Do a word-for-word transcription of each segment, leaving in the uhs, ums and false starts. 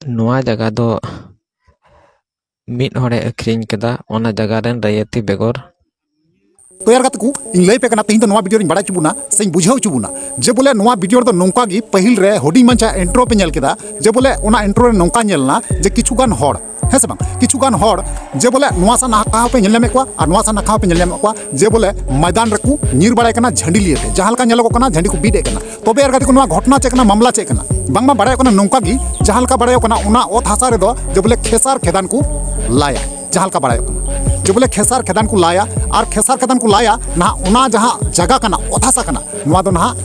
ᱱᱚᱣᱟ ᱡᱟᱭᱜᱟ ᱫᱚ ᱢᱤᱫ ᱦᱚᱲᱮ ᱟᱹᱠᱷᱨᱤᱧ ᱠᱮᱫᱟ, ᱚᱱᱟ ᱡᱟᱭᱜᱟ ᱨᱮᱱ ᱨᱟᱹᱭᱟᱹᱛᱤ ᱵᱮᱜᱚᱨ᱾ ᱛᱚ ᱭᱟᱨ ᱜᱟᱛᱮ ᱠᱚ, ᱤᱧ ᱞᱟᱹᱭ ᱟᱯᱮ ᱠᱟᱱᱟ, ᱛᱮᱦᱮᱧ ᱫᱚ ᱱᱚᱣᱟ ᱵᱷᱤᱰᱤᱭᱳ ᱨᱤᱧ ᱵᱟᱲᱟᱭ ᱦᱚᱪᱚ ᱵᱚᱱᱟ ᱥᱮᱧ ᱵᱩᱡᱷᱟᱹᱣ ᱦᱚᱪᱚ ᱵᱚᱱᱟ ᱡᱮ ᱵᱚᱞᱮ ᱱᱚᱣᱟ ᱵᱷᱤᱰᱤᱭᱳ ᱨᱮᱫᱚ ᱱᱚᱝᱠᱟ ᱜᱮ ᱯᱟᱹᱦᱤᱞ ᱨᱮ ᱦᱩᱰᱤᱧ ᱢᱟᱪᱷᱟ ᱤᱱᱴᱨᱳ ᱯᱮ ᱧᱮᱞ ᱠᱮᱫᱟ, ᱡᱮ ᱵᱚᱞᱮ ᱚᱱᱟ ᱤᱱᱴᱨᱳ ᱨᱮ ᱱᱚᱝᱠᱟ ᱧᱮᱞ ᱮᱱᱟ ᱡᱮ ᱠᱤᱪᱷᱩ ᱜᱟᱱ ᱦᱚᱲ, ᱦᱮᱸ ᱥᱮ ᱵᱟᱝ, ᱠᱤᱪᱷᱩ ᱜᱟᱱ ᱦᱚᱲ ᱡᱮ ᱵᱚᱞᱮ ᱱᱚᱣᱟ ᱥᱟ ᱱᱟᱠᱷᱟ ᱦᱚᱸ ᱯᱮ ᱧᱮᱞ ᱧᱟᱢᱮᱫ ᱠᱚᱣᱟ ᱟᱨ ᱱᱚᱣᱟ ᱥᱟ ᱱᱟᱠᱷᱟ ᱦᱚᱸ ᱯᱮ ᱧᱮᱞ ᱧᱟᱢᱮᱫ ᱠᱚᱣᱟ ᱡᱮ ᱵᱚᱞᱮ ᱢᱚᱭᱫᱟᱱ ᱨᱮᱠᱚ ᱧᱤᱨ ᱵᱟᱲᱟᱭ ᱠᱟᱱᱟ ᱡᱷᱟᱹᱱᱰᱤ ᱞᱤᱭᱟᱹ ᱛᱮ, ᱡᱟᱦᱟᱸ ᱞᱮᱠᱟ ᱧᱮᱞᱚᱜᱚᱜ ᱠᱟᱱᱟ ᱡᱷᱟᱹᱱᱰᱤ ᱠᱚ ᱵᱤᱫ ᱮᱫ ᱠᱟᱱᱟ᱾ ᱛᱚᱵᱮ ᱭᱟᱨ ᱜᱟᱛᱮ ᱠᱚ, ᱱᱚᱣᱟ ᱜᱷᱚᱴᱚᱱᱟ ᱪᱮᱫ ᱠᱟᱱᱟ, ᱢᱟᱢᱞᱟ ᱪᱮᱫ ᱠᱟᱱᱟ? ᱵᱟᱝᱢᱟ ᱵᱟᱲᱟᱭᱚᱜ ᱠᱟᱱᱟ ᱱᱚᱝᱠᱟ ᱜᱮ, ᱡᱟᱦᱟᱸ ᱞᱮᱠᱟ ᱵᱟᱲᱟᱭᱚᱜ ᱠᱟᱱᱟ ᱚᱱᱟ ᱚᱛ ᱦᱟᱥᱟ ᱨᱮᱫᱚ ᱡᱮ ᱵᱚᱞᱮ ᱠᱷᱮᱥᱟᱨ ᱠᱷᱮᱫᱟᱱ ᱠᱚ ᱞᱟᱭᱟ, ᱡᱟᱦᱟᱸ ᱞᱮᱠᱟ ᱵᱟᱲᱟᱭᱚᱜ ᱠᱟᱱᱟ ᱡᱮ ᱵᱚᱞᱮ ᱠᱷᱮᱥᱟᱨ ᱠᱷᱮᱫᱟᱱ ᱠᱚ ᱞᱟᱭᱟ᱾ ᱟᱨ ᱠᱷᱮᱥᱟᱨ ᱠᱷᱮᱫᱟᱱ ᱠᱚ ᱞᱟᱭᱟ ᱱᱟᱦᱟᱜ ᱚᱱᱟ ᱡᱟᱦᱟᱸ ᱡᱟᱭᱜᱟ ᱠᱟᱱᱟ, ᱚᱛ ᱦᱟᱥᱟ ᱠᱟᱱᱟ, ᱱᱚᱣᱟ ᱫᱚ ᱱᱟᱦᱟᱜ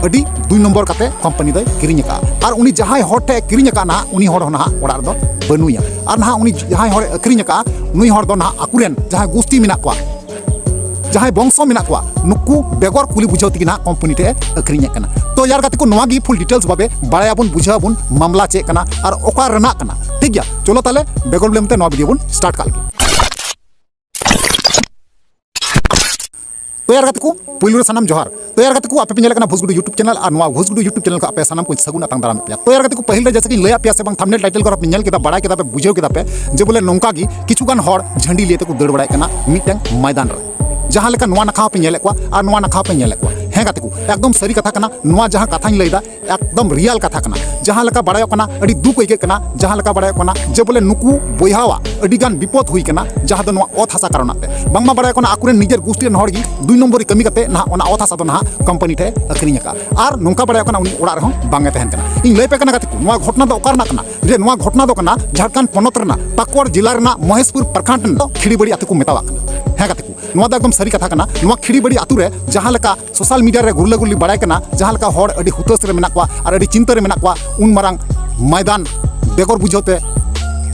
ᱟᱹᱰᱤ ᱫᱩᱭ ᱱᱚᱢᱵᱚᱨ ᱠᱟᱛᱮ ᱠᱳᱢᱯᱟᱱᱤ ᱫᱚᱭ ᱠᱤᱨᱤᱧ ᱟᱠᱟᱫᱼᱟ᱾ ᱟᱨ ᱩᱱᱤ ᱡᱟᱦᱟᱸᱭ ᱦᱚᱲ ᱴᱷᱮᱱ ᱮ ᱠᱤᱨᱤᱧ ᱟᱠᱟᱫ ᱱᱟᱦᱟᱜ, ᱩᱱᱤ ᱦᱚᱲ ᱦᱚᱸ ᱱᱟᱦᱟᱜ ᱚᱲᱟᱜ ᱨᱮᱫᱚ ᱵᱟᱹᱱᱩᱭᱟ᱾ ᱟᱨ ᱱᱟᱦᱟᱜ ᱩᱱᱤ ᱡᱟᱦᱟᱸᱭ ᱦᱚᱲᱮ ᱟᱹᱠᱷᱨᱤᱧ ᱟᱠᱟᱫᱼᱟ, ᱩᱱᱤ ᱦᱚᱲ ᱫᱚ ᱱᱟᱦᱟᱜ ᱟᱠᱚᱨᱮᱱ ᱡᱟᱦᱟᱸᱭ ᱜᱩᱥᱴᱤ ᱢᱮᱱᱟᱜ ᱠᱚᱣᱟ, ᱡᱟᱦᱟᱸᱭ ᱵᱚᱝᱥᱚ ᱢᱮᱱᱟᱜ ᱠᱚᱣᱟ, ᱱᱩᱠᱩ ᱵᱮᱜᱚᱨ ᱠᱩᱞᱤ ᱵᱩᱡᱷᱟᱹᱣ ᱛᱮᱜᱮ ᱱᱟᱦᱟᱜ ᱠᱳᱢᱯᱟᱱᱤ ᱴᱷᱮᱱ ᱮ ᱟᱹᱠᱷᱨᱤᱧᱮᱫ ᱠᱟᱱᱟ᱾ ᱛᱚ ᱭᱟᱨ ᱜᱟᱛᱮ ᱠᱚ, ᱱᱚᱣᱟ ᱜᱮ ᱯᱷᱩᱞ ᱰᱤᱴᱮᱞᱥ ᱵᱷᱟᱵᱮ ᱵᱟᱲᱟᱭᱟᱵᱚᱱ, ᱵᱩᱡᱷᱟᱹᱣᱟᱵᱚᱱ, ᱢᱟᱢᱞᱟ ᱪᱮᱫ ᱠᱟᱱᱟ ᱟᱨ ᱚᱠᱟ ᱨᱮᱱᱟᱜ ᱠᱟᱱᱟ᱾ ᱴᱷᱤᱠ ᱜᱮᱭᱟ, ᱪᱚᱞᱚ ᱛᱟᱦᱞᱮ ᱵᱮᱜᱚᱨ ᱵᱤᱞᱚᱢ ᱛᱮ ᱱᱚᱣᱟ ᱵᱷᱤᱰᱤᱭᱳ ᱵᱚᱱ ᱥᱴᱟᱨᱴ ᱠᱟᱜ ᱞᱮᱜᱮ᱾ ᱛᱚ ᱭᱟᱨ ᱜᱟᱛᱮ ᱠᱚ, ᱯᱩᱭᱞᱩ ᱨᱮ ᱥᱟᱱᱟᱢ ᱡᱚᱦᱟᱨ᱾ ᱛᱚ ᱭᱟᱨ ᱜᱟᱛᱮ ᱠᱚ, ᱟᱯᱮ ᱯᱮ ᱧᱮᱞᱮᱫ ᱠᱟᱱᱟ ᱵᱷᱳᱡᱽᱜᱩᱰᱩ YouTube ᱪᱮᱱᱮᱞ, ᱟᱨ ᱱᱚᱣᱟ ᱵᱷᱳᱡᱽᱜᱩᱰᱩ YouTube ᱪᱮᱱᱮᱞ ᱠᱷᱚᱱ ᱟᱯᱮ ᱥᱟᱱᱟᱢ ᱠᱚᱧ ᱥᱟᱹᱜᱩᱱ ᱟᱛᱟᱝ ᱫᱟᱨᱟᱢᱮᱫ ᱯᱮᱭᱟ᱾ ᱛᱚ ᱭᱟᱨ ᱜᱟᱛᱮ ᱠᱚ, ᱯᱟᱹᱦᱤᱞ ᱨᱮ ᱡᱮᱭᱥᱮ ᱠᱤᱧ ᱞᱟᱹᱭᱟᱫ ᱯᱮᱭᱟ ᱥᱮ ᱵᱟᱝ, ᱛᱷᱟᱢᱵᱱᱮᱞ ᱴᱟᱭᱴᱮᱞ ᱠᱚᱨᱮ ᱯᱮ ᱧᱮᱞ ᱠᱮᱫᱟ, ᱵᱟᱲᱟᱭ ᱠᱮᱫᱟ ᱯᱮ, ᱵᱩᱡᱷᱟᱹᱣ ᱠᱮᱫᱟ ᱯᱮ ᱡᱮ ᱵᱚᱞᱮ ᱱᱚᱝᱠᱟ ᱜᱮ ᱠᱤᱪᱷᱩ ᱜᱟᱱ ᱦᱚᱲ ᱡᱷᱟᱹᱱᱰᱤ ᱞᱤᱭᱟᱹ ᱛᱮᱠᱚ ᱫᱟᱹᱲ ᱵᱟᱲᱟᱭᱮᱫ ᱠᱟᱱᱟ ᱢᱤᱫᱴᱟᱝ ᱢᱚᱭᱫᱟᱱ ᱨᱮ᱾ ᱡᱟᱦᱟᱸ ᱞᱮᱠᱟ ᱱᱚᱣᱟ ᱱᱟᱠᱷᱟ ᱦᱚᱸᱯᱮ ᱧᱮᱞᱮᱫ ᱠᱚᱣᱟ ᱟᱨ ᱱᱚᱣᱟ ᱱᱟᱠᱷᱟ ᱦᱚᱸᱯᱮ ᱧᱮᱞᱮᱫ ᱠᱚᱣᱟ᱾ ᱦᱮᱸ ᱜᱟᱛᱮ ᱠᱚ, ᱮᱠᱫᱚᱢ ᱥᱟᱹᱨᱤ ᱠᱟᱛᱷᱟ ᱠᱟᱱᱟ᱾ ᱱᱚᱣᱟ ᱡᱟᱦᱟᱸ ᱠᱟᱛᱷᱟᱧ ᱞᱟᱹᱭᱫᱟ, ᱮᱠᱫᱚᱢ ᱨᱤᱭᱟᱞ ᱠᱟᱛᱷᱟ ᱠᱟᱱᱟ᱾ ᱡᱟᱦᱟᱸ ᱞᱮᱠᱟ ᱵᱟᱲᱟᱭᱚᱜ ᱠᱟᱱᱟ, ᱟᱹᱰᱤ ᱫᱩᱠ ᱟᱹᱭᱠᱟᱹᱜ ᱠᱟᱱᱟ᱾ ᱡᱟᱦᱟᱸ ᱞᱮᱠᱟ ᱵᱟᱲᱟᱭᱚᱜ ᱠᱟᱱᱟ ᱡᱮ ᱵᱚᱞᱮ ᱱᱩᱠᱩ ᱵᱚᱭᱦᱟᱣᱟᱜ ᱟᱹᱰᱤ ᱜᱟᱱ ᱵᱤᱯᱚᱫ ᱦᱩᱭ ᱠᱟᱱᱟ, ᱡᱟᱦᱟᱸ ᱫᱚ ᱱᱚᱣᱟ ᱚᱛ ᱦᱟᱥᱟ ᱠᱟᱨᱚᱱᱟᱜ ᱛᱮ᱾ ᱵᱟᱝᱢᱟ ᱵᱟᱲᱟᱭᱚᱜ ᱠᱟᱱᱟ ᱟᱠᱚᱨᱮᱱ ᱱᱤᱡᱮᱨ ᱜᱩᱥᱴᱤ ᱨᱮᱱ ᱦᱚᱲ ᱜᱮ ᱫᱩᱭ ᱱᱚᱢᱵᱚᱨᱤ ᱠᱟᱹᱢᱤ ᱠᱟᱛᱮ ᱱᱟᱦᱟᱜ ᱚᱱᱟ ᱚᱛ ᱦᱟᱥᱟ ᱫᱚ ᱱᱟᱦᱟᱜ ᱠᱳᱢᱯᱟᱱᱤ ᱴᱷᱮᱱ ᱟᱹᱠᱷᱨᱤᱧ ᱟᱠᱟᱫᱼᱟ᱾ ᱟᱨ ᱱᱚᱝᱠᱟ ᱵᱟᱲᱟᱭᱚᱜ ᱠᱟᱱᱟ ᱩᱱᱤ ᱚᱲᱟᱜ ᱨᱮᱦᱚᱸ ᱵᱟᱝ ᱮ ᱛᱟᱦᱮᱱ ᱠᱟᱱᱟ᱾ ᱤᱧ ᱞᱟᱹᱭ ᱟᱯᱮ ᱠᱟᱱᱟ ᱜᱟᱛᱮ ᱠᱚ, ᱱᱚᱣᱟ ᱜᱷᱚᱴᱚᱱᱟ ᱫᱚ ᱚᱠᱟ ᱨᱮᱱᱟᱜ ᱠᱟᱱᱟ? ᱡᱮ ᱱᱚᱣᱟ ᱜᱷᱚᱴᱚᱱᱟ ᱫᱚ ᱠᱟᱱᱟ ᱡᱷᱟᱲᱠᱷᱚᱸᱰ ᱯᱚᱱᱚᱛ ᱨᱮᱱᱟᱜ ᱯᱟᱠᱩᱲ ᱡᱮᱞᱟ ᱨᱮᱱᱟᱜ ᱢᱚᱦᱮᱥᱯᱩᱨ ᱯᱨᱚᱠᱷᱚᱸᱰ ᱨᱮᱱᱟᱜ ᱠᱷᱤᱲᱤᱵᱟᱲᱤ ᱟᱹᱛᱩ ᱠᱚ ᱢᱮᱛᱟᱣᱟᱜ ᱠᱟᱱᱟ᱾ ᱦᱮᱸ ᱜᱟᱛᱮ ᱠᱚ, ᱱᱚᱣᱟ ᱫᱚ ᱮᱠᱫᱚᱢ ᱥᱟᱹᱨᱤ ᱠᱟᱛᱷᱟ ᱠᱟᱱᱟ᱾ ᱱᱚᱣᱟ ᱠᱷᱤᱲᱤᱵᱟᱲᱤ ᱟᱹᱛᱩ ᱨᱮ ᱡᱟᱦᱟᱸ ᱞᱮᱠᱟ ᱥᱳᱥᱟᱞ ᱢᱤᱰᱤᱭᱟ ᱨᱮ ᱜᱩᱨᱞᱟᱹ ᱜᱩᱨᱞᱤ ᱵᱟᱲᱟᱭ ᱠᱟᱱᱟ, ᱡᱟᱦᱟᱸ ᱞᱮᱠᱟ ᱦᱚᱲ ᱟᱹᱰᱤ ᱦᱩᱛᱟᱹᱥ ᱨᱮ ᱢᱮᱱᱟᱜ ᱠᱚᱣᱟ ᱟᱨ ᱟᱹᱰᱤ ᱪᱤᱱᱛᱟᱹ ᱨᱮ ᱢᱮᱱᱟᱜ ᱠᱚᱣᱟ, ᱩᱱ ᱢᱟᱨᱟᱝ ᱢᱚᱭᱫᱟᱱ ᱵᱮᱜᱚᱨ ᱵᱩᱡᱷᱟᱹᱣ ᱛᱮ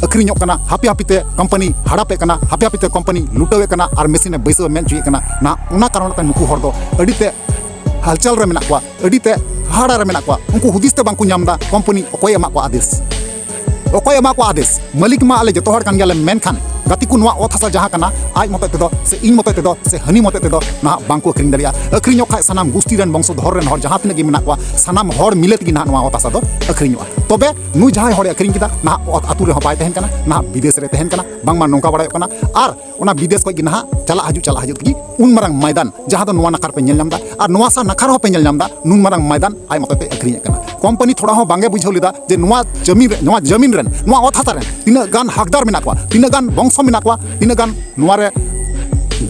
ᱟᱹᱠᱷᱨᱤᱧᱚᱜ ᱠᱟᱱᱟ, ᱦᱟᱯᱮ ᱦᱟᱯᱮ ᱛᱮ ᱠᱳᱢᱯᱟᱱᱤ ᱦᱟᱲᱟᱯᱮᱫ ᱠᱟᱱᱟ, ᱦᱟᱯᱮ ᱦᱟᱯᱮ ᱛᱮ ᱠᱳᱢᱯᱟᱱᱤ ᱞᱩᱴᱟᱹᱣᱮᱫ ᱠᱟᱱᱟ ᱟᱨ ᱢᱮᱥᱤᱱ ᱮ ᱵᱟᱹᱭᱥᱟᱹᱣ ᱢᱮᱱ ᱦᱚᱪᱚᱭᱮᱫ ᱠᱟᱱᱟ᱾ ᱱᱟᱦᱟᱜ ᱚᱱᱟ ᱠᱟᱨᱚᱱ ᱛᱮ ᱱᱩᱠᱩ ᱦᱚᱲ ᱫᱚ ᱟᱹᱰᱤ ᱛᱮ ᱦᱟᱞᱪᱟᱞ ᱨᱮ ᱢᱮᱱᱟᱜ ᱠᱚᱣᱟ, ᱟᱹᱰᱤ ᱛᱮ ᱦᱟᱦᱟᱲᱟ ᱨᱮ ᱢᱮᱱᱟᱜ ᱠᱚᱣᱟ᱾ ᱩᱱᱠᱩ ᱦᱩᱫᱤᱥ ᱛᱮ ᱵᱟᱝᱠᱚ ᱧᱟᱢ ᱮᱫᱟ ᱠᱳᱢᱯᱟᱱᱤ ᱚᱠᱚᱭᱮ ᱮᱢᱟᱜ ᱠᱚᱣᱟ ᱟᱫᱮᱥ᱾ ᱚᱠᱚᱭ ᱮᱢᱟ ᱠᱚᱣᱟ ᱟᱫᱮᱥ? ᱢᱟᱹᱞᱤᱠ ᱢᱟ ᱟᱞᱮ ᱡᱚᱛᱚ ᱦᱚᱲ ᱠᱟᱱ ᱜᱮᱭᱟᱞᱮ, ᱢᱮᱱᱠᱷᱟᱱ ᱜᱟᱛᱮ ᱠᱚ, ᱱᱚᱣᱟ ᱚᱛ ᱦᱟᱥᱟ ᱡᱟᱦᱟᱸ ᱠᱟᱱᱟ, ᱟᱡ ᱢᱚᱛᱚᱡ ᱛᱮᱫᱚ ᱥᱮ ᱤᱧ ᱢᱚᱛᱚᱡ ᱛᱮᱫᱚ ᱥᱮ ᱦᱟᱹᱱᱤ ᱢᱚᱛᱚᱡ ᱛᱮᱫᱚ ᱱᱟᱦᱟᱜ ᱵᱟᱝᱠᱚ ᱟᱹᱠᱷᱨᱤᱧ ᱫᱟᱲᱮᱭᱟᱜᱼᱟ᱾ ᱟᱹᱠᱷᱨᱤᱧᱚᱜ ᱠᱷᱟᱡ ᱥᱟᱱᱟᱢ ᱜᱩᱥᱴᱤ ᱨᱮᱱ, ᱵᱚᱝᱥᱚ ᱫᱷᱚᱨ ᱨᱮᱱ ᱦᱚᱲ ᱡᱟᱦᱟᱸ ᱛᱤᱱᱟᱹᱜ ᱜᱮ ᱢᱮᱱᱟᱜ ᱠᱚᱣᱟ, ᱥᱟᱱᱟᱢ ᱦᱚᱲ ᱢᱤᱞᱮ ᱛᱮᱜᱮ ᱱᱟᱦᱟᱜ ᱱᱚᱣᱟ ᱚᱛ ᱦᱟᱥᱟ ᱫᱚ ᱟᱹᱠᱷᱨᱤᱧᱚᱜᱼᱟ᱾ ᱛᱚᱵᱮ ᱱᱩᱭ ᱡᱟᱦᱟᱸᱭ ᱦᱚᱲᱮ ᱟᱹᱠᱷᱨᱤᱧ ᱠᱮᱫᱟ, ᱱᱟᱦᱟᱜ ᱚᱛ ᱟᱹᱛᱩ ᱨᱮᱦᱚᱸ ᱵᱟᱭ ᱛᱟᱦᱮᱱ ᱠᱟᱱᱟ, ᱱᱟᱦᱟᱜ ᱵᱤᱫᱮᱥ ᱨᱮ ᱛᱟᱦᱮᱱ ᱠᱟᱱᱟ, ᱵᱟᱝᱢᱟ ᱱᱚᱝᱠᱟ ᱵᱟᱲᱟᱭᱚᱜ ᱠᱟᱱᱟ᱾ ᱟᱨ ᱚᱱᱟ ᱵᱤᱫᱮᱥ ᱠᱷᱚᱡ ᱜᱮ ᱱᱟᱦᱟᱜ ᱪᱟᱞᱟᱜ ᱦᱤᱡᱩᱜ, ᱪᱟᱞᱟᱜ ᱦᱤᱡᱩᱜ ᱛᱮᱜᱮ ᱩᱱ ᱢᱟᱨᱟᱝ ᱢᱚᱭᱫᱟᱱ, ᱡᱟᱦᱟᱸ ᱫᱚ ᱱᱚᱣᱟ ᱱᱟᱠᱷᱟ ᱨᱮᱯᱮ ᱧᱮᱞ ᱧᱟᱢ ᱮᱫᱟ ᱟᱨ ᱱᱚᱣᱟ ᱥᱟ ᱱᱟᱠᱷᱟ ᱨᱮᱦᱚᱸ ᱯᱮ ᱧᱮᱞ ᱧᱟᱢ ᱮᱫᱟ, ᱱᱩᱱ ᱢᱟᱨᱟᱝ ᱢᱚᱭᱫᱟᱱ ᱟᱡ ᱢᱚᱛᱚ ᱛᱮ ᱟᱹᱠᱷᱨᱤᱧᱮᱫ ᱠᱟᱱᱟ᱾ ᱠᱳᱢᱯᱟᱱᱤ ᱛᱷᱚᱲᱟ ᱦᱚᱸ ᱵᱟᱝ ᱮ ᱵᱩᱡᱷᱟᱹᱣ ᱞᱮᱫᱟ ᱡᱮ ᱱᱚᱣᱟ ᱡᱟᱢᱤᱱ ᱨᱮ, ᱱᱚᱣᱟ ᱡᱟᱢᱤᱱ ᱨᱮᱱ, ᱱᱚᱣᱟ ᱚᱛ ᱦᱟᱥᱟ ᱨᱮᱱ ᱛᱤᱱᱟᱹᱜ ᱜᱟᱱ ᱦᱟᱠᱫᱟᱨ ᱢᱮᱱᱟᱜ ᱠᱚᱣᱟ, ᱛᱤᱱᱟᱹᱜ ᱜᱟᱱ ᱵᱚᱝᱥᱚ ᱢᱮᱱᱟᱜ ᱠᱚᱣᱟ, ᱛᱤᱱᱟᱹᱜ ᱜᱟᱱ ᱱᱚᱣᱟ ᱨᱮ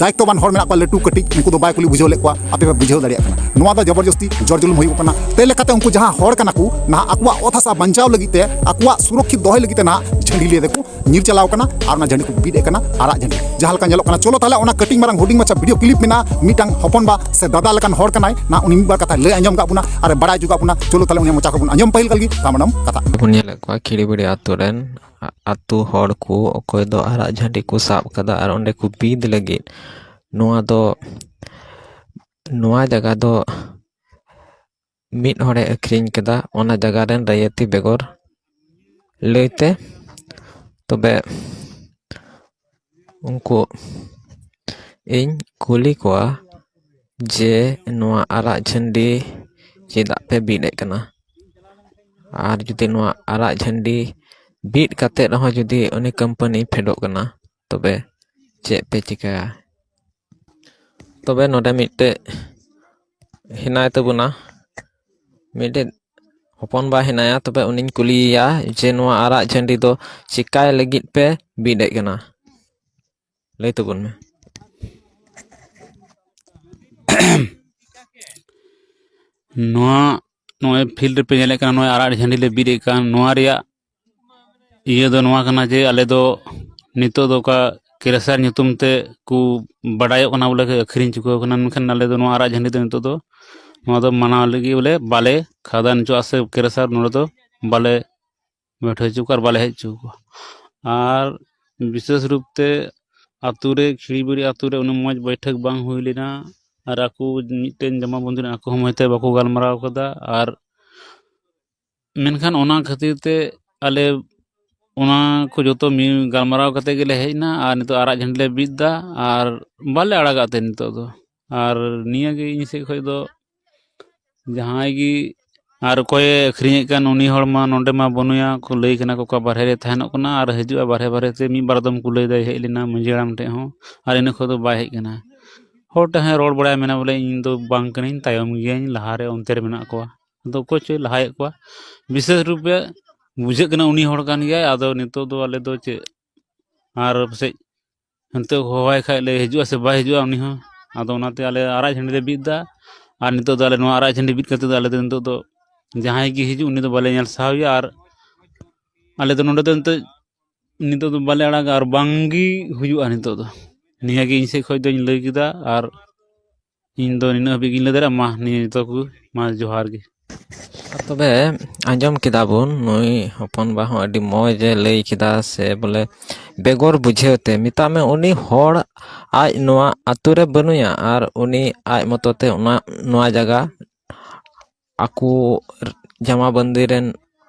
ᱫᱟᱭᱤᱛᱛᱚᱵᱟᱱ ᱦᱚᱲ ᱢᱮᱱᱟᱜ ᱠᱚᱣᱟ, ᱞᱟᱹᱴᱩ ᱠᱟᱹᱴᱤᱡ, ᱩᱱᱠᱩ ᱫᱚ ᱵᱟᱭ ᱠᱩᱞᱤ ᱵᱩᱡᱷᱟᱹᱣ ᱞᱮᱫ ᱠᱚᱣᱟ᱾ ᱟᱯᱮ ᱯᱮ ᱵᱩᱡᱷᱟᱹᱣ ᱫᱟᱲᱮᱭᱟᱜ ᱠᱟᱱᱟ, ᱱᱚᱣᱟ ᱫᱚ ᱡᱚᱵᱚᱨᱡᱚᱥᱛᱤ ᱡᱳᱨ ᱡᱩᱞᱩᱢ ᱦᱩᱭᱩᱜ ᱠᱟᱱᱟ᱾ ᱛᱮ ᱞᱮᱠᱟᱛᱮ ᱩᱱᱠᱩ ᱡᱟᱦᱟᱸ ᱦᱚᱲ ᱠᱟᱱᱟ ᱠᱚ, ᱱᱟᱦᱟᱜ ᱟᱠᱚᱣᱟᱜ ᱚᱛ ᱦᱟᱥᱟ ᱵᱟᱧᱪᱟᱣ ᱞᱟᱹᱜᱤᱫ ᱛᱮ, ᱟᱠᱚᱣᱟᱜ ᱥᱩᱨᱚᱠᱠᱷᱤᱛ ᱫᱚᱦᱚᱭ ᱞᱟᱹᱜᱤᱫ ᱛᱮ ᱱᱟᱦᱟᱜ ᱡᱷᱟᱹᱱᱰᱤ ᱞᱤᱭᱟᱹ ᱛᱮᱠᱚ ᱧᱤᱨ ᱪᱟᱞᱟᱣ ᱠᱟᱱᱟ ᱟᱨ ᱚᱱᱟ ᱡᱷᱟᱹᱱᱰᱤ ᱠᱚ ᱵᱤᱫ ᱮᱫ ᱠᱟᱱᱟ, ᱟᱨᱟᱜ ᱡᱷᱟᱹᱱᱰᱤ᱾ ᱡᱟᱦᱟᱸ ᱞᱮᱠᱟ ᱧᱮᱞᱚᱜ ᱠᱟᱱᱟ, ᱪᱚᱞᱚ ᱛᱟᱦᱞᱮ ᱚᱱᱟ ᱠᱟᱹᱴᱤᱡ ᱢᱟᱨᱟᱝ ᱦᱩᱰᱤᱧ ᱢᱟᱪᱷᱟ video clip ᱢᱮᱱᱟᱜᱼᱟ, ᱢᱤᱫᱴᱟᱝ ᱦᱚᱯᱚᱱ ᱵᱟ ᱥᱮ ᱫᱟᱫᱟ ᱞᱮᱠᱟᱱ ᱦᱚᱲ ᱠᱟᱱᱟᱭ, ᱱᱟᱦᱟᱜ ᱩᱱᱤ ᱢᱤᱫ ᱵᱟᱨ ᱠᱟᱛᱷᱟᱭ ᱞᱟᱹᱭ ᱟᱸᱡᱚᱢ ᱠᱟᱜ ᱵᱚᱱᱟ ᱟᱨ ᱵᱟᱲᱟᱭ ᱦᱚᱪᱚ ᱠᱟᱜ ᱵᱚᱱᱟ᱾ ᱪᱚᱞᱚ ᱛᱟᱦᱞᱮ ᱩᱱᱤᱭᱟᱜ ᱢᱚᱪᱟ ᱠᱷᱚᱱ ᱵᱚᱱ ᱟᱸᱡᱚᱢ ᱯᱟᱹᱦᱤᱞ ᱞᱮᱱ ᱜᱮ, ᱛᱟᱨ ᱢᱟᱱᱮ ᱠᱟᱛᱷᱟ ᱵᱚᱱ ᱧᱮᱞᱮᱫ ᱠᱚᱣᱟ ᱠᱷᱤᱲᱤᱵᱤᱲᱤ ᱟᱛᱳ ᱨᱮᱱ ᱟ-, ᱟᱛᱳ ᱦᱚᱲ ᱠᱚ, ᱚᱠᱚᱭ ᱫᱚ ᱟᱨᱟᱜ ᱡᱷᱟᱹᱱᱰᱤ ᱠᱚ ᱥᱟᱵ ᱠᱟᱫᱟ ᱟᱨ ᱚᱸᱰᱮ ᱠᱚ ᱵᱤᱫ ᱞᱟᱹᱜᱤᱫ᱾ ᱱᱚᱣᱟ ᱫᱚ, ᱱᱚᱣᱟ ᱡᱟᱭᱜᱟ ᱫᱚ ᱢᱤᱫ ᱦᱚᱲᱮ ᱟᱹᱠᱷᱨᱤᱧ ᱠᱮᱫᱟ, ᱚᱱᱟ ᱡᱟᱭᱜᱟ ᱨᱮᱱ ᱨᱟᱹᱭᱟᱹᱛᱤ ᱵᱮᱜᱚᱨ ᱞᱟᱹᱭᱛᱮ᱾ ᱛᱚᱵᱮ ᱩᱱᱠᱩ, ᱤᱧ ᱠᱩᱞᱤ ᱠᱚᱣᱟ ᱡᱮ ᱱᱚᱣᱟ ᱟᱨᱟᱜ ᱡᱷᱟᱹᱱᱰᱤ ᱪᱮᱫᱟᱜ ᱯᱮ ᱵᱤᱫ ᱮᱫ ᱠᱟᱱᱟ? ᱟᱨ ᱡᱩᱫᱤ ᱱᱚᱣᱟ ᱟᱨᱟᱜ ᱡᱷᱟᱹᱱᱰᱤ ᱵᱤᱫ ᱠᱟᱛᱮᱫ ᱨᱮᱦᱚᱸ ᱡᱩᱫᱤ ᱩᱱᱤ ᱠᱳᱢᱯᱟᱱᱤ ᱯᱷᱮᱰᱚᱜ ᱠᱟᱱᱟ, ᱛᱚᱵᱮ ᱪᱮᱫ ᱯᱮ ᱪᱤᱠᱟᱹᱭᱟ? ᱛᱚᱵᱮ ᱱᱚᱰᱮ ᱢᱤᱫᱴᱮᱡ ᱦᱮᱱᱟᱭ ᱛᱟᱵᱚᱱᱟ, ᱢᱤᱫᱴᱮᱡ ᱦᱚᱯᱚᱱ ᱵᱟ ᱦᱮᱱᱟᱭᱟ, ᱛᱚᱵᱮ ᱩᱱᱤᱧ ᱠᱩᱞᱤᱭᱮᱭᱟ ᱡᱮ ᱱᱚᱣᱟ ᱟᱨᱟᱜ ᱡᱷᱟᱹᱱᱰᱤ ᱫᱚ ᱪᱤᱠᱟᱭ ᱞᱟᱹᱜᱤᱫ ᱯᱮ ᱵᱤᱫ ᱮᱫ ᱠᱟᱱᱟ? ᱞᱟᱹᱭ ᱛᱟᱵᱚᱱ ᱢᱮ᱾ ᱱᱚᱣᱟ, ᱱᱚᱜᱼᱚᱭ field ᱨᱮᱯᱮ ᱧᱮᱞᱮᱫ ᱠᱟᱱᱟ, ᱱᱚᱜᱼᱚᱭ ᱟᱨᱟᱜ ᱡᱷᱟᱹᱱᱰᱤ ᱞᱮ ᱵᱤᱫ ᱮᱫ ᱠᱟᱱ, ᱱᱚᱣᱟ ᱨᱮᱭᱟᱜ ᱤᱭᱟᱹ ᱫᱚ ᱱᱚᱣᱟ ᱠᱟᱱᱟ ᱡᱮ ᱟᱞᱮ ᱫᱚ ᱱᱤᱛᱚᱜ ᱫᱚ ᱚᱠᱟ ᱠᱮᱨᱮᱥᱟᱨ ᱧᱩᱛᱩᱢ ᱛᱮ ᱠᱚ ᱵᱟᱰᱟᱭᱚᱜ ᱠᱟᱱᱟ, ᱵᱚᱞᱮ ᱠᱚ ᱟᱹᱠᱷᱨᱤᱧ ᱪᱩᱠᱟᱹᱣ ᱠᱟᱱᱟ, ᱢᱮᱱᱠᱷᱟᱱ ᱟᱞᱮ ᱫᱚ ᱱᱚᱣᱟ ᱟᱨᱟᱜ ᱡᱷᱟᱹᱱᱰᱤ ᱫᱚ ᱱᱤᱛᱚᱜ ᱫᱚ ᱱᱚᱣᱟ ᱫᱚ ᱢᱟᱱᱟᱣ ᱞᱟᱹᱜᱤᱫ ᱵᱚᱞᱮ ᱵᱟᱞᱮ ᱠᱷᱟᱫᱟᱱ ᱦᱚᱪᱚᱣᱟᱜᱼᱟ ᱥᱮ ᱠᱮᱨᱮᱥᱟᱨ ᱱᱚᱰᱮ ᱫᱚ ᱵᱟᱞᱮ ᱵᱟᱹᱭᱴᱷᱟᱹᱣ ᱦᱚᱪᱚ ᱠᱚᱣᱟ ᱟᱨ ᱵᱟᱞᱮ ᱦᱮᱡ ᱦᱚᱪᱚ ᱠᱚᱣᱟ᱾ ᱟᱨ ᱵᱤᱥᱮᱥ ᱨᱩᱯ ᱛᱮ ᱟᱛᱳ ᱨᱮ, ᱠᱷᱤᱲᱤᱵᱤᱲᱤ ᱟᱛᱳ ᱨᱮ ᱩᱱᱟᱹᱜ ᱢᱚᱡᱽ ᱵᱟᱹᱭᱴᱷᱟᱹᱠ ᱵᱟᱝ ᱦᱩᱭ ᱞᱮᱱᱟ ᱟᱨ ᱟᱠᱚ ᱢᱤᱫᱴᱮᱱ ᱡᱟᱢᱟ ᱵᱚᱱᱫᱤ ᱨᱮ ᱟᱠᱚ ᱦᱚᱸ ᱢᱚᱡᱽ ᱛᱮ ᱵᱟᱠᱚ ᱜᱟᱞᱢᱟᱨᱟᱣ ᱠᱟᱫᱟ᱾ ᱟᱨ ᱢᱮᱱᱠᱷᱟᱱ ᱚᱱᱟ ᱠᱷᱟᱹᱛᱤᱨ ᱛᱮ ᱟᱞᱮ ᱚᱱᱟ ᱠᱚ ᱡᱚᱛᱚ ᱢᱤ- ᱜᱟᱞᱢᱟᱨᱟᱣ ᱠᱟᱛᱮ ᱜᱮᱞᱮ ᱦᱮᱡ ᱮᱱᱟ ᱟᱨ ᱱᱤᱛᱚᱜ ᱟᱨᱟᱜ ᱡᱷᱟᱹᱱᱰᱤ ᱞᱮ ᱵᱤᱫ ᱮᱫᱟ ᱟᱨ ᱵᱟᱞᱮ ᱟᱲᱟᱜᱟ ᱛᱮ ᱱᱤᱛᱚᱜ ᱫᱚ᱾ ᱟᱨ ᱱᱤᱭᱟᱹ ᱜᱮ ᱤᱧ ᱥᱮᱫ ᱠᱷᱚᱱ ᱫᱚ ᱡᱟᱦᱟᱸᱭ ᱜᱮ ᱟᱨ ᱚᱠᱚᱭᱮ ᱟᱹᱠᱷᱨᱤᱧᱮᱫ ᱠᱟᱱ ᱩᱱᱤ ᱦᱚᱲ ᱢᱟ ᱱᱚᱸᱰᱮ ᱢᱟ ᱵᱟᱹᱱᱩᱭᱟ ᱠᱚ ᱞᱟᱹᱭ ᱠᱟᱱᱟ ᱠᱚ, ᱚᱠᱟ ᱵᱟᱨᱦᱮ ᱨᱮ ᱛᱟᱦᱮᱱᱚᱜ ᱠᱟᱱᱟ ᱟᱨ ᱦᱤᱡᱩᱜᱼᱟ ᱵᱟᱨᱦᱮ ᱵᱟᱨᱦᱮ ᱛᱮ᱾ ᱢᱤᱫ ᱵᱟᱨ ᱫᱚᱢ ᱠᱚ ᱞᱟᱹᱭ ᱫᱟᱭ ᱦᱮᱡ ᱞᱮᱱᱟ ᱢᱟᱹᱡᱷᱤ ᱦᱟᱲᱟᱢ ᱴᱷᱮᱱ ᱦᱚᱸ, ᱟᱨ ᱤᱱᱟᱹ ᱠᱷᱚᱱ ᱫᱚ ᱵᱟᱭ ᱦᱮᱡ ᱠᱟᱱᱟ᱾ ᱦᱚᱲ ᱴᱷᱮᱱ ᱦᱚᱸ ᱨᱚᱲ ᱵᱟᱲᱟᱭᱟ, ᱢᱮᱱᱟ ᱵᱚᱞᱮ ᱤᱧ ᱫᱚ ᱵᱟᱝ ᱠᱟᱹᱱᱟᱹᱧ, ᱛᱟᱭᱚᱢ ᱜᱤᱭᱟᱹᱧ, ᱞᱟᱦᱟᱨᱮ ᱚᱱᱛᱮ ᱨᱮ ᱢᱮᱱᱟᱜ ᱠᱚᱣᱟ᱾ ᱟᱫᱚ ᱚᱠᱚᱭ ᱪᱚᱭ ᱞᱟᱦᱟᱭᱮᱫ ᱠᱚᱣᱟ, ᱵᱤᱥᱮᱥ ᱨᱩᱯᱮ ᱵᱩᱡᱷᱟᱹᱜ ᱠᱟᱱᱟ ᱩᱱᱤ ᱦᱚᱲ ᱠᱟᱱ ᱜᱮᱭᱟᱭ᱾ ᱟᱫᱚ ᱱᱤᱛᱚᱜ ᱫᱚ ᱟᱞᱮ ᱫᱚ ᱪᱮᱫ ᱟᱨ ᱯᱟᱥᱮᱡ ᱦᱟᱱᱛᱮ ᱦᱚᱦᱚᱣᱟᱭ ᱠᱷᱟᱡ ᱞᱮ ᱦᱤᱡᱩᱜᱼᱟ ᱥᱮ ᱵᱟᱭ ᱦᱤᱡᱩᱜᱼᱟ ᱩᱱᱤ ᱦᱚᱸ᱾ ᱟᱫᱚ ᱚᱱᱟᱛᱮ ᱟᱞᱮ ᱟᱨᱟᱜ ᱡᱷᱟᱹᱱᱰᱤ ᱞᱮ ᱵᱤᱫ ᱮᱫᱟ᱾ ᱟᱨ ᱱᱤᱛᱚᱜ ᱫᱚ ᱟᱞᱮ ᱱᱚᱣᱟ ᱟᱨᱟᱜ ᱡᱷᱟᱹᱱᱰᱤ ᱵᱤᱫ ᱠᱟᱛᱮ ᱫᱚ ᱟᱞᱮ ᱫᱚ ᱱᱤᱛᱚᱜ ᱫᱚ ᱡᱟᱦᱟᱸᱭ ᱜᱮ ᱦᱤᱡᱩᱜ ᱩᱱᱤ ᱫᱚ ᱵᱟᱞᱮ ᱧᱮᱞ ᱥᱟᱦᱟᱣᱮᱭᱟ᱾ ᱟᱨ ᱟᱞᱮ ᱫᱚ ᱱᱚᱸᱰᱮ ᱫᱚ ᱱᱤᱛᱚᱜ, ᱱᱤᱛᱚᱜ ᱫᱚ ᱵᱟᱞᱮ ᱟᱲᱟᱜᱟ ᱟᱨ ᱵᱟᱝ ᱜᱮ ᱦᱩᱭᱩᱜᱼᱟ ᱱᱤᱛᱚᱜ ᱫᱚ᱾ ᱱᱤᱭᱟᱹ ᱜᱮ ᱤᱧ ᱥᱮᱫ ᱠᱷᱚᱱ ᱫᱚᱧ ᱞᱟᱹᱭ ᱠᱮᱫᱟ᱾ ᱟᱨ ᱤᱧ ᱫᱚ ᱱᱤᱱᱟᱹᱜ ᱦᱟᱹᱵᱤᱡ ᱜᱤᱧ ᱞᱟᱹᱭ ᱫᱟᱲᱮᱭᱟᱜᱼᱟ᱾ ᱢᱟ ᱱᱤᱭᱟᱹ ᱡᱚᱛᱚ ᱠᱚ, ᱢᱟ ᱡᱚᱦᱟᱨ ᱜᱮ᱾ ᱟᱨ ᱛᱚᱵᱮ ᱟᱸᱡᱚᱢ ᱠᱮᱫᱟ ᱵᱚᱱ, ᱱᱩᱭ ᱦᱚᱯᱚᱱ ᱵᱟ ᱦᱚᱸ ᱟᱹᱰᱤ ᱢᱚᱡᱽ ᱮ ᱞᱟᱹᱭ ᱠᱮᱫᱟ, ᱥᱮ ᱵᱚᱞᱮ ᱵᱮᱜᱚᱨ ᱵᱩᱡᱷᱟᱹᱣ ᱛᱮ ᱢᱮᱛᱟᱜ ᱢᱮ ᱩᱱᱤ ᱦᱚᱲ ᱟᱡ ᱱᱚᱣᱟ ᱟᱛᱳ ᱨᱮ ᱵᱟᱹᱱᱩᱭᱟ ᱟᱨ ᱩᱱᱤ ᱟᱡ ᱢᱚᱛᱚ ᱛᱮ ᱚᱱᱟ, ᱱᱚᱣᱟ ᱡᱟᱭᱜᱟ ᱟᱠᱚ ᱡᱟᱢᱟ ᱵᱟᱹᱱᱫᱤ ᱨᱮᱱ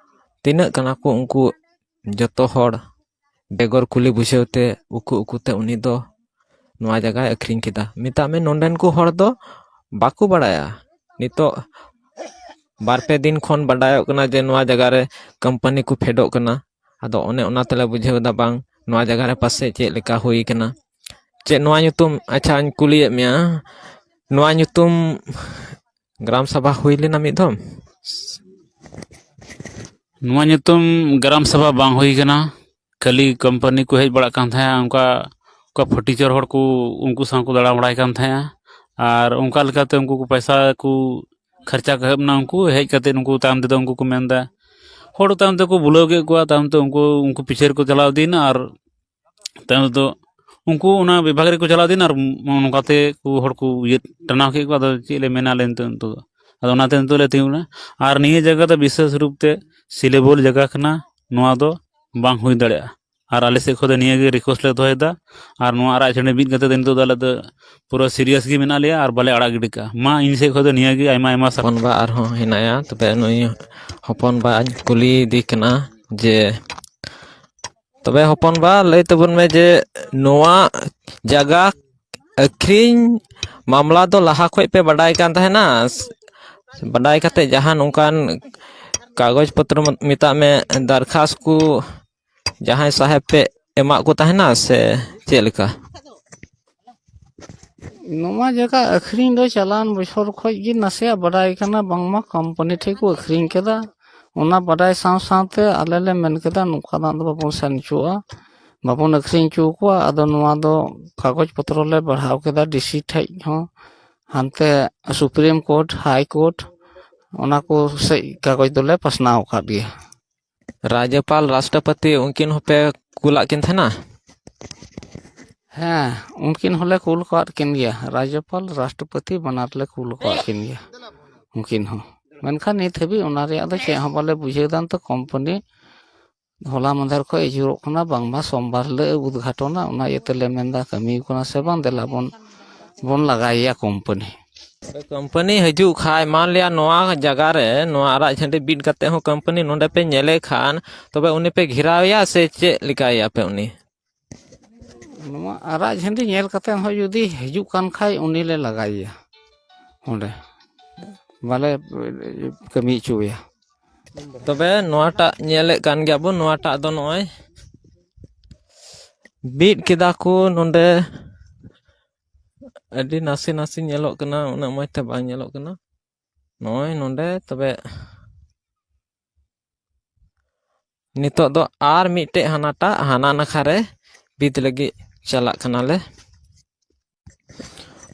ᱛᱤᱱᱟᱹᱜ ᱠᱟᱱᱟ ᱠᱚ ᱩᱱᱠᱩ ᱡᱚᱛᱚ ᱦᱚᱲ ᱵᱮᱜᱚᱨ ᱠᱩᱞᱤ ᱵᱩᱡᱷᱟᱹᱣ ᱛᱮ ᱩᱠᱩ ᱩᱠᱩ ᱛᱮ ᱩᱱᱤ ᱫᱚ ᱱᱚᱣᱟ ᱡᱟᱭᱜᱟᱭ ᱟᱹᱠᱷᱨᱤᱧ ᱠᱮᱫᱟ᱾ ᱢᱮᱛᱟᱜ ᱢᱮ ᱱᱚᱸᱰᱮᱱ ᱠᱚ ᱦᱚᱲ ᱫᱚ ᱵᱟᱠᱚ ᱵᱟᱲᱟᱭᱟ᱾ ᱱᱤᱛᱚᱜ ᱵᱟᱨ ᱯᱮ ᱫᱤᱱ ᱠᱷᱚᱱ ᱵᱟᱰᱟᱭᱚᱜ ᱠᱟᱱᱟ ᱡᱮ ᱱᱚᱣᱟ ᱡᱟᱭᱜᱟ ᱨᱮ ᱠᱳᱢᱯᱟᱱᱤ ᱠᱚ ᱯᱷᱮᱰᱚᱜ ᱠᱟᱱᱟ᱾ ᱟᱫᱚ ᱚᱱᱮ ᱚᱱᱟ ᱛᱮᱞᱮ ᱵᱩᱡᱷᱟᱹᱣ ᱮᱫᱟ ᱵᱟᱝ ᱱᱚᱣᱟ ᱡᱟᱭᱜᱟ ᱨᱮ ᱯᱟᱥᱮᱡ ᱪᱮᱫ ᱞᱮᱠᱟ ᱦᱩᱭ ᱠᱟᱱᱟ᱾ ᱪᱮᱫ ᱱᱚᱣᱟ ᱧᱩᱛᱩᱢ, ᱟᱪᱪᱷᱟᱧ ᱠᱩᱞᱤᱭᱮᱫ ᱢᱮᱭᱟ, ᱱᱚᱣᱟ ᱧᱩᱛᱩᱢ ᱜᱨᱟᱢ ᱥᱟᱵᱷᱟ ᱦᱩᱭ ᱞᱮᱱᱟ ᱢᱤᱫ ᱫᱷᱚᱢ? ᱱᱚᱣᱟ ᱧᱩᱛᱩᱢ ᱜᱨᱟᱢ ᱥᱟᱵᱷᱟ ᱵᱟᱝ ᱦᱩᱭ ᱠᱟᱱᱟ᱾ ᱠᱷᱟᱹᱞᱤ ᱠᱳᱢᱯᱟᱱᱤ ᱠᱚ ᱦᱮᱡ ᱵᱟᱲᱟᱜ ᱠᱟᱱ ᱛᱟᱦᱮᱸᱜᱼᱟ, ᱚᱱᱠᱟ, ᱚᱱᱠᱟ ᱯᱷᱟᱨᱱᱤᱪᱟᱨ ᱦᱚᱲ ᱠᱚ, ᱩᱱᱠᱩ ᱥᱟᱶ ᱠᱚ ᱫᱟᱬᱟ ᱵᱟᱲᱟᱭ ᱠᱟᱱ ᱛᱟᱦᱮᱸᱜᱼᱟ᱾ ᱟᱨ ᱚᱱᱠᱟ ᱞᱮᱠᱟᱛᱮ ᱩᱱᱠᱩ ᱠᱚ ᱯᱚᱭᱥᱟ ᱠᱚ ᱠᱷᱚᱨᱪᱟ ᱠᱚ ᱮᱦᱚᱵ ᱮᱱᱟ᱾ ᱩᱱᱠᱩ ᱦᱮᱡ ᱠᱟᱛᱮ ᱩᱱᱠᱩ ᱛᱟᱭᱚᱢ ᱛᱮᱫᱚ ᱩᱱᱠᱩ ᱠᱚ ᱢᱮᱱᱫᱟ, ᱦᱚᱲ ᱛᱟᱭᱚᱢ ᱛᱮᱠᱚ ᱵᱩᱞᱟᱹᱣ ᱠᱮᱫ ᱠᱚᱣᱟ, ᱛᱟᱭᱚᱢ ᱛᱮ ᱩᱱᱠᱩ, ᱩᱱᱠᱩ ᱯᱤᱪᱷᱟᱹ ᱨᱮᱠᱚ ᱪᱟᱞᱟᱣ ᱤᱫᱤᱭᱮᱱᱟ᱾ ᱟᱨ ᱛᱟᱭᱚᱢ ᱛᱮᱫᱚ ᱩᱱᱠᱩ ᱚᱱᱟ ᱵᱤᱵᱷᱟᱜᱽ ᱨᱮᱠᱚ ᱪᱟᱞᱟᱣ ᱤᱫᱤᱭᱮᱱᱟ᱾ ᱟᱨ ᱱᱚᱝᱠᱟ ᱛᱮ ᱠᱚ ᱦᱚᱲ ᱠᱚ ᱤᱭᱟᱹ ᱴᱟᱱᱟᱣ ᱠᱮᱫ ᱠᱚᱣᱟ᱾ ᱟᱫᱚ ᱪᱮᱫ ᱞᱮ ᱢᱮᱱᱟ ᱟᱞᱮ ᱱᱤᱛᱚᱜ, ᱱᱤᱛᱚᱜ ᱫᱚ? ᱟᱫᱚ ᱚᱱᱟᱛᱮ ᱱᱤᱛᱚᱜ ᱞᱮ ᱛᱤᱸᱜᱩ ᱠᱟᱱᱟ᱾ ᱟᱨ ᱱᱤᱭᱟᱹ ᱡᱟᱭᱜᱟ ᱫᱚ ᱵᱤᱥᱮᱥ ᱨᱩᱯ ᱛᱮ ᱥᱤᱞᱮᱵᱚᱞ ᱡᱟᱭᱜᱟ ᱠᱟᱱᱟ, ᱱᱚᱣᱟ ᱫᱚ ᱵᱟᱝ ᱦᱩᱭ ᱫᱟᱲᱮᱭᱟᱜᱼᱟ᱾ ᱟᱨ ᱟᱞᱮ ᱥᱮᱫ ᱠᱷᱚᱱ ᱫᱚ ᱱᱤᱭᱟᱹ ᱜᱮ ᱨᱤᱠᱩᱭᱮᱥᱴ ᱞᱮ ᱫᱚᱦᱚᱭᱮᱫᱟ᱾ ᱟᱨ ᱱᱚᱣᱟ ᱟᱨᱟᱜ ᱡᱷᱟᱹᱱᱰᱤ ᱵᱤᱫ ᱠᱟᱛᱮ ᱫᱚ ᱱᱤᱛᱚᱜ ᱫᱚ ᱟᱞᱮ ᱫᱚ ᱯᱩᱨᱟᱹ ᱥᱤᱨᱤᱭᱟᱥ ᱜᱮ ᱢᱮᱱᱟᱜ ᱞᱮᱭᱟ ᱟᱨ ᱵᱟᱞᱮ ᱟᱲᱟᱜ ᱜᱤᱰᱤ ᱠᱟᱜᱼᱟ᱾ ᱢᱟ ᱤᱧ ᱥᱮᱫ ᱠᱷᱚᱱ ᱫᱚ ᱱᱤᱭᱟᱹ ᱜᱮ, ᱟᱭᱢᱟ ᱟᱭᱢᱟ ᱥᱟᱨᱦᱟᱣ᱾ ᱦᱚᱯᱚᱱ ᱵᱟ ᱟᱨᱦᱚᱸ ᱦᱮᱱᱟᱭᱟ, ᱛᱚᱵᱮ ᱱᱩᱭ ᱦᱚᱯᱚᱱ ᱵᱟᱧ ᱠᱩᱞᱤᱭᱮᱫᱮ ᱠᱟᱱᱟ ᱡᱮ ᱛᱚᱵᱮ ᱦᱚᱯᱚᱱ ᱵᱟ, ᱞᱟᱹᱭ ᱛᱟᱵᱚᱱ ᱢᱮ ᱡᱮ ᱱᱚᱣᱟ ᱡᱟᱭᱜᱟ ᱟᱹᱠᱷᱨᱤᱧ ᱢᱟᱢᱞᱟ ᱫᱚ ᱞᱟᱦᱟ ᱠᱷᱚᱡ ᱯᱮ ᱵᱟᱰᱟᱭ ᱠᱟᱱ ᱛᱟᱦᱮᱱᱟ? ᱵᱟᱰᱟᱭ ᱠᱟᱛᱮ ᱡᱟᱦᱟᱸ ᱱᱚᱝᱠᱟᱱ ᱠᱟᱜᱚᱡᱽ ᱯᱚᱛᱨᱚ, ᱢᱮᱛᱟᱜ ᱢᱮ, ᱫᱟᱨᱠᱷᱟᱥ ᱠᱚ ᱡᱟᱦᱟᱸᱭ ᱥᱟᱦᱮᱵ ᱯᱮ ᱮᱢᱟᱜ ᱠᱚ ᱛᱟᱦᱮᱱᱟ ᱥᱮ ᱪᱮᱫ ᱞᱮᱠᱟ? ᱱᱚᱣᱟ ᱡᱟᱭᱜᱟ ᱟᱹᱠᱷᱨᱤᱧ ᱫᱚ ᱪᱟᱞᱟᱣᱮᱱ ᱵᱚᱪᱷᱚᱨ ᱠᱷᱚᱡ ᱜᱮ ᱱᱟᱥᱮᱭᱟᱜ ᱵᱟᱰᱟᱭ ᱠᱟᱱᱟ, ᱵᱟᱝᱢᱟ ᱠᱳᱢᱯᱟᱱᱤ ᱴᱷᱮᱱ ᱠᱚ ᱟᱹᱠᱷᱨᱤᱧ ᱠᱮᱫᱟ᱾ ᱚᱱᱟ ᱵᱟᱰᱟᱭ ᱥᱟᱶ ᱥᱟᱶᱛᱮ ᱟᱞᱮ ᱞᱮ ᱢᱮᱱ ᱠᱮᱫᱟ, ᱱᱚᱝᱠᱟᱱᱟᱜ ᱫᱚ ᱵᱟᱵᱚᱱ ᱥᱮᱱ ᱦᱚᱪᱚᱣᱟᱜᱼᱟ, ᱵᱟᱵᱚᱱ ᱟᱹᱠᱷᱨᱤᱧ ᱦᱚᱪᱚ ᱠᱚᱣᱟ᱾ ᱟᱫᱚ ᱱᱚᱣᱟ ᱫᱚ ᱠᱟᱜᱚᱡᱽ ᱯᱚᱛᱨᱚ ᱞᱮ ᱵᱟᱲᱦᱟᱣ ᱠᱮᱫᱟ ᱰᱤ ᱥᱤ ᱴᱷᱮᱡ ᱦᱚᱸ, ᱦᱟᱱᱛᱮ ᱥᱩᱯᱨᱤᱢ ᱠᱳᱨᱴ, ᱦᱟᱭ ᱠᱳᱨᱴ, ᱚᱱᱟ ᱠᱚ ᱥᱮᱡ ᱠᱟᱜᱚᱡᱽ ᱫᱚᱞᱮ ᱯᱟᱥᱱᱟᱣ ᱟᱠᱟᱫ ᱜᱮᱭᱟ᱾ ᱨᱟᱡᱽᱡᱚᱯᱟᱞ, ᱨᱟᱥᱴᱨᱚᱯᱚᱛᱤ, ᱩᱱᱠᱤᱱ ᱦᱚᱸᱯᱮ ᱠᱩᱞᱟᱜ ᱠᱤᱱ ᱛᱟᱦᱮᱱᱟ? ᱦᱮᱸ, ᱩᱱᱠᱤᱱ ᱦᱚᱸᱞᱮ ᱠᱩᱞ ᱟᱠᱟᱫ ᱠᱤᱱ ᱜᱮᱭᱟ᱾ ᱨᱟᱡᱽᱡᱚᱯᱟᱞ, ᱨᱟᱥᱴᱨᱚᱯᱚᱛᱤ ᱵᱟᱱᱟᱨ ᱞᱮ ᱠᱩᱞ ᱟᱠᱟᱫ ᱠᱤᱱ ᱜᱮᱭᱟ ᱩᱱᱠᱤᱱ ᱦᱚᱸ᱾ ᱢᱮᱱᱠᱷᱟᱱ ᱱᱤᱛ ᱦᱟᱹᱵᱤᱡ ᱚᱱᱟ ᱨᱮᱭᱟᱜ ᱫᱚ ᱪᱮᱫ ᱦᱚᱸ ᱵᱟᱞᱮ ᱵᱩᱡᱷᱟᱹᱣ ᱫᱟ᱾ ᱱᱤᱛᱚᱜ ᱠᱳᱢᱯᱟᱱᱤ ᱦᱚᱞᱟ ᱢᱟᱫᱷᱮᱨ ᱠᱷᱚᱱ ᱟᱹᱪᱩᱨᱚᱜ ᱠᱟᱱᱟ, ᱵᱟᱝᱢᱟ ᱥᱳᱢᱵᱟᱨ ᱦᱤᱞᱳᱜ ᱮ ᱩᱫᱽᱜᱷᱟᱴᱚᱱᱟ᱾ ᱚᱱᱟ ᱤᱭᱟᱹ ᱛᱮᱞᱮ ᱢᱮᱱᱫᱟ, ᱠᱟᱹᱢᱤ ᱠᱟᱱᱟ ᱥᱮ ᱵᱟᱝ, ᱫᱮᱞᱟ ᱵᱚᱱ, ᱵᱚᱱ ᱞᱟᱜᱟᱭᱮᱭᱟ ᱠᱳᱢᱯᱟᱱᱤ᱾ ᱠᱳᱢᱯᱟᱱᱤ ᱦᱤᱡᱩᱜ ᱠᱷᱟᱡ, ᱢᱟᱱ ᱞᱤᱭᱟ ᱱᱚᱣᱟ ᱡᱟᱭᱜᱟ ᱨᱮ, ᱱᱚᱣᱟ ᱟᱨᱟᱜ ᱡᱷᱟᱹᱱᱴᱤ ᱵᱤᱫ ᱠᱟᱛᱮ ᱦᱚᱸ ᱠᱳᱢᱯᱟᱱᱤ ᱱᱚᱰᱮ ᱯᱮ ᱧᱮᱞᱮ ᱠᱷᱟᱱ, ᱛᱚᱵᱮ ᱩᱱᱤ ᱯᱮ ᱜᱷᱮᱨᱟᱣᱮᱭᱟ ᱥᱮ ᱪᱮᱫ ᱞᱮᱠᱟᱭᱮᱭᱟ ᱯᱮ ᱩᱱᱤ? ᱱᱚᱣᱟ ᱟᱨᱟᱜ ᱡᱷᱟᱹᱱᱴᱤ ᱧᱮᱞ ᱠᱟᱛᱮ ᱦᱚᱸ ᱡᱩᱫᱤ ᱦᱤᱡᱩᱜ ᱠᱟᱱ ᱠᱷᱟᱡ, ᱩᱱᱤ ᱞᱮ ᱞᱟᱜᱟᱭᱮᱭᱟ ᱚᱸᱰᱮ, ᱵᱟᱞᱮ ᱠᱟᱹᱢᱤ ᱦᱚᱪᱚᱣᱟᱭᱟ᱾ ᱛᱚᱵᱮ ᱱᱚᱣᱟᱴᱟᱜ ᱧᱮᱞᱮᱫ ᱠᱟᱱ ᱜᱮᱭᱟ ᱵᱚᱱ, ᱱᱚᱣᱟᱴᱟᱜ ᱫᱚ ᱱᱚᱜᱼᱚᱭ ᱵᱤᱫ ᱠᱮᱫᱟ ᱠᱚ ᱱᱚᱰᱮ, ᱟᱹᱰᱤ ᱱᱟᱥᱮ ᱱᱟᱥᱮ ᱧᱮᱞᱚᱜ ᱠᱟᱱᱟ, ᱩᱱᱟᱹᱜ ᱢᱚᱡᱽ ᱛᱮ ᱵᱟᱝ ᱧᱮᱞᱚᱜ ᱠᱟᱱᱟ᱾ ᱱᱚᱜᱼᱚᱭ ᱱᱚᱰᱮ ᱛᱚᱵᱮ ᱱᱤᱛᱚᱜ ᱫᱚ ᱟᱨ ᱢᱤᱫᱴᱮᱡ ᱦᱟᱱᱟᱴᱟᱜ, ᱦᱟᱱᱟ ᱱᱟᱠᱷᱟ ᱨᱮ ᱵᱤᱫ ᱞᱟᱹᱜᱤᱫ ᱪᱟᱞᱟᱜ ᱠᱟᱱᱟᱞᱮ᱾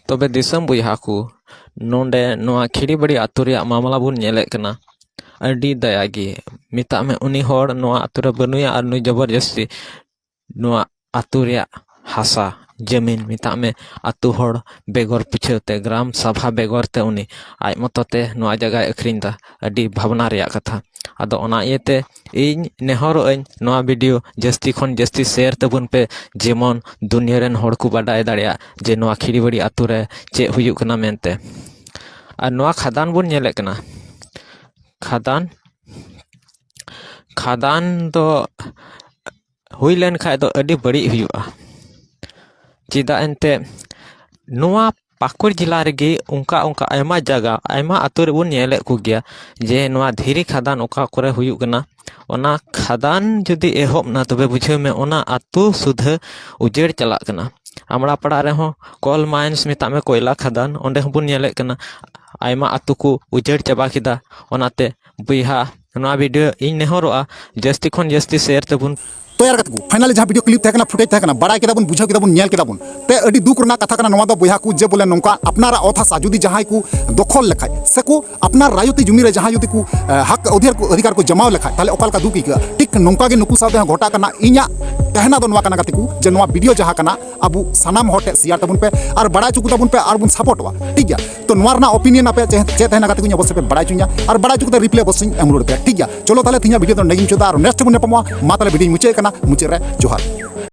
ᱛᱚᱵᱮ ᱫᱤᱥᱚᱢ ᱵᱚᱭᱦᱟ ᱠᱚ, ᱱᱚᱰᱮ ᱱᱚᱣᱟ ᱠᱷᱤᱲᱤᱵᱟᱲᱤ ᱟᱛᱳ ᱨᱮᱭᱟᱜ ᱢᱟᱢᱞᱟ ᱵᱚᱱ ᱧᱮᱞᱮᱫ ᱠᱟᱱᱟ᱾ ᱟᱹᱰᱤ ᱫᱟᱭᱟ ᱜᱮ, ᱢᱮᱛᱟᱜ ᱢᱮ, ᱩᱱᱤ ᱦᱚᱲ ᱱᱚᱣᱟ ᱟᱛᱳ ᱨᱮ ᱵᱟᱹᱱᱩᱭᱟ ᱟᱨ ᱱᱩᱭ ᱡᱚᱵᱚᱨ ᱡᱟᱹᱥᱛᱤ ᱱᱚᱣᱟ ᱟᱛᱳ ᱨᱮᱭᱟᱜ ᱦᱟᱥᱟ ᱡᱟᱹᱢᱤᱱ, ᱢᱮᱛᱟᱜ ᱢᱮ, ᱟᱛᱳ ᱦᱚᱲ ᱵᱮᱜᱚᱨ ᱯᱩᱪᱷᱟᱹᱣ ᱛᱮ, ᱜᱨᱟᱢ ᱥᱟᱵᱷᱟ ᱵᱮᱜᱚᱨ ᱛᱮ ᱩᱱᱤ ᱟᱡ ᱢᱚᱛᱚ ᱛᱮ ᱱᱚᱣᱟ ᱡᱟᱭᱜᱟᱭ ᱟᱹᱠᱷᱨᱤᱧ ᱫᱟ᱾ ᱟᱹᱰᱤ ᱵᱷᱟᱵᱽᱱᱟ ᱨᱮᱭᱟᱜ ᱠᱟᱛᱷᱟ᱾ ᱟᱫᱚ ᱚᱱᱟ ᱤᱭᱟᱹᱛᱮ ᱤᱧ ᱱᱮᱦᱚᱨᱚᱜ ᱟᱹᱧ, ᱱᱚᱣᱟ ᱵᱷᱤᱰᱤᱭᱳ ᱡᱟᱹᱥᱛᱤ ᱠᱷᱚᱱ ᱡᱟᱹᱥᱛᱤ ᱥᱮᱭᱟᱨ ᱛᱟᱵᱚᱱ ᱯᱮ, ᱡᱮᱢᱚᱱ ᱫᱩᱱᱤᱭᱟᱹ ᱨᱮᱱ ᱦᱚᱲ ᱠᱚ ᱵᱟᱰᱟᱭ ᱫᱟᱲᱮᱭᱟᱜ ᱡᱮ ᱱᱚᱣᱟ ᱠᱷᱤᱲᱤᱵᱟᱲᱤ ᱟᱛᱳ ᱨᱮ ᱪᱮᱫ ᱦᱩᱭᱩᱜ ᱠᱟᱱᱟ ᱢᱮᱱᱛᱮ᱾ ᱟᱨ ᱱᱚᱣᱟ ᱠᱷᱟᱫᱟᱱ ᱵᱚᱱ ᱧᱮᱞᱮᱫ ᱠᱟᱱᱟ, ᱠᱷᱟᱫᱟᱱ, ᱠᱷᱟᱫᱟᱱ ᱫᱚ ᱦᱩᱭ ᱞᱮᱱ ᱠᱷᱟᱡ ᱫᱚ ᱟᱹᱰᱤ ᱵᱟᱹᱲᱤᱡ ᱦᱩᱭᱩᱜᱼᱟ᱾ ᱪᱮᱫᱟᱜ ᱮᱱᱛᱮ ᱱᱚᱣᱟ ᱯᱟᱹᱠᱩᱲ ᱡᱮᱞᱟ ᱨᱮᱜᱮ ᱚᱱᱠᱟ ᱚᱱᱠᱟ ᱟᱭᱢᱟ ᱡᱟᱭᱜᱟ, ᱟᱭᱢᱟ ᱟᱹᱛᱩ ᱨᱮᱵᱚᱱ ᱧᱮᱞᱮᱫ ᱠᱚᱜᱮᱭᱟ ᱡᱮ ᱱᱚᱣᱟ ᱫᱷᱤᱨᱤ ᱠᱷᱟᱫᱟᱱ ᱚᱠᱟ ᱠᱚᱨᱮ ᱦᱩᱭᱩᱜ ᱠᱟᱱᱟ, ᱚᱱᱟ ᱠᱷᱟᱫᱟᱱ ᱡᱩᱫᱤ ᱮᱦᱚᱵ ᱱᱟ, ᱛᱚᱵᱮ ᱵᱩᱡᱷᱟᱹᱣ ᱢᱮ ᱚᱱᱟ ᱟᱹᱛᱩ ᱥᱩᱫᱷᱟᱹ ᱩᱡᱟᱹᱲ ᱪᱟᱞᱟᱜ ᱠᱟᱱᱟ᱾ ᱟᱢᱲᱟ ᱯᱟᱲᱟ ᱨᱮᱦᱚᱸ coal mines ᱢᱮᱛᱟᱜ ᱢᱮ, ᱠᱚᱭᱞᱟ ᱠᱷᱟᱫᱟᱱ, ᱚᱸᱰᱮ ᱦᱚᱸᱵᱚᱱ ᱧᱮᱞᱮᱫ ᱠᱟᱱᱟ ᱟᱭᱢᱟ ᱟᱹᱛᱩ ᱠᱚ ᱩᱡᱟᱹᱲ ᱪᱟᱵᱟ ᱠᱮᱫᱟ᱾ ᱚᱱᱟᱛᱮ ᱵᱚᱭᱦᱟ, ᱱᱚᱣᱟ video ᱤᱧ ᱱᱮᱦᱚᱨᱚᱜᱼᱟ ᱡᱟᱹᱥᱛᱤ ᱠᱷᱚᱱ ᱡᱟᱹᱥᱛᱤ share ᱛᱟᱵᱚᱱ᱾ ᱛᱚ ᱭᱟᱨ ᱜᱟᱛᱮ ᱠᱚ, finally ᱡᱟᱦᱟᱸ video clip ᱛᱟᱦᱮᱸ ᱠᱟᱱᱟ, footage ᱛᱟᱦᱮᱸ ᱠᱟᱱᱟ, ᱵᱟᱲᱟᱭ ᱠᱮᱫᱟ ᱵᱚᱱ, ᱵᱩᱡᱷᱟᱹᱣ ᱠᱮᱫᱟ ᱵᱚᱱ, ᱧᱮᱞ ᱠᱮᱫᱟ ᱵᱚᱱ᱾ ᱛᱮ ᱟᱹᱰᱤ ᱫᱩᱠ ᱨᱮᱱᱟᱜ ᱠᱟᱛᱷᱟ ᱠᱟᱱᱟ ᱱᱚᱣᱟ ᱫᱚ ᱵᱚᱭᱦᱟ ᱠᱚ, ᱡᱮ ᱵᱚᱞᱮ ᱱᱚᱝᱠᱟ ᱟᱯᱱᱟᱨᱟᱜ ᱚᱛ ᱦᱟᱥᱟ ᱡᱩᱫᱤ ᱡᱟᱦᱟᱸᱭ ᱠᱚ ᱫᱚᱠᱷᱚᱞ ᱞᱮᱠᱷᱟᱡ ᱥᱮ ᱠᱚ ᱟᱯᱱᱟᱨ ᱨᱟᱭᱚᱛᱤ ᱡᱩᱢᱤ ᱨᱮ ᱡᱟᱦᱟᱸᱭ ᱡᱩᱫᱤ ᱠᱚ, ᱮ, ᱦᱚᱠ ᱚᱫᱷᱤᱠᱟᱨ ᱠᱚ, ᱚᱫᱷᱤᱠᱟᱨ ᱠᱚ ᱡᱚᱢᱟᱣ ᱞᱮᱠᱷᱟᱡ, ᱛᱟᱦᱞᱮ ᱚᱠᱟ ᱞᱮᱠᱟ ᱫᱩᱠ ᱟᱹᱭᱠᱟᱹᱜᱼᱟ? ᱴᱷᱤᱠ ᱱᱚᱝᱠᱟ ᱜᱮ ᱱᱩᱠᱩ ᱥᱟᱶᱛᱮ ᱦᱚᱸ ᱜᱷᱚᱴᱟᱜ ᱠᱟᱱᱟ᱾ ᱤᱧᱟᱹᱜ ᱠᱟᱦᱱᱟ ᱫᱚ ᱱᱚᱣᱟ ᱠᱟᱱᱟ ᱜᱟᱛᱮ ᱠᱚ, ᱡᱮ ᱱᱚᱣᱟ video ᱡᱟᱦᱟᱸ ᱠᱟᱱᱟ, ᱟᱵᱚ ᱥᱟᱱᱟᱢ ᱦᱚᱲ ᱴᱷᱮᱱ share ᱛᱟᱵᱚᱱ ᱯᱮ ᱟᱨ ᱵᱟᱲᱟᱭ ᱦᱚᱪᱚ ᱠᱚ ᱛᱟᱵᱚᱱ ᱯᱮ ᱟᱨ ᱵᱚᱱ support ᱚᱜᱼᱟ, ᱴᱷᱤᱠ ᱜᱮᱭᱟ? ᱛᱚ ᱱᱚᱣᱟ ᱨᱮᱱᱟᱜ opinion ᱟᱯᱮ ᱪᱮᱫ, ᱪᱮᱫ ᱛᱟᱦᱮᱱᱟ ᱜᱟᱛᱮ ᱠᱚᱧ ᱚᱵᱚᱥᱥᱳᱭ ᱯᱮ ᱵᱟᱲᱟᱭ ᱦᱚᱪᱚᱧᱟ ᱟᱨ ᱵᱟᱲᱟᱭ ᱦᱚᱪᱚ ᱠᱟᱛᱮ reply ᱚᱵᱚᱥᱥᱳᱭ ᱮᱢ ᱨᱩᱣᱟᱹᱲ ᱯᱮ, ᱴᱷᱤᱠ ᱜᱮᱭᱟ? ᱪᱚᱞᱚ ᱛᱟᱦᱞᱮ ᱛᱮᱦᱮᱧᱟᱜ video ᱫᱚ ᱱᱚᱸᱰᱮ ᱜᱮᱧ ᱢᱩᱪᱟᱹᱫᱟ ᱟᱨ next ᱵᱚᱱ ᱧᱟᱯᱟᱢᱚᱜᱼᱟ᱾ ᱢᱟ ᱛᱟᱦᱞᱮ video ᱧ ᱢᱩᱪᱟᱹᱫ ᱠᱟᱱᱟ, ᱢᱩᱪᱟᱹᱫ ᱨᱮ ᱡᱚᱦᱟᱨ᱾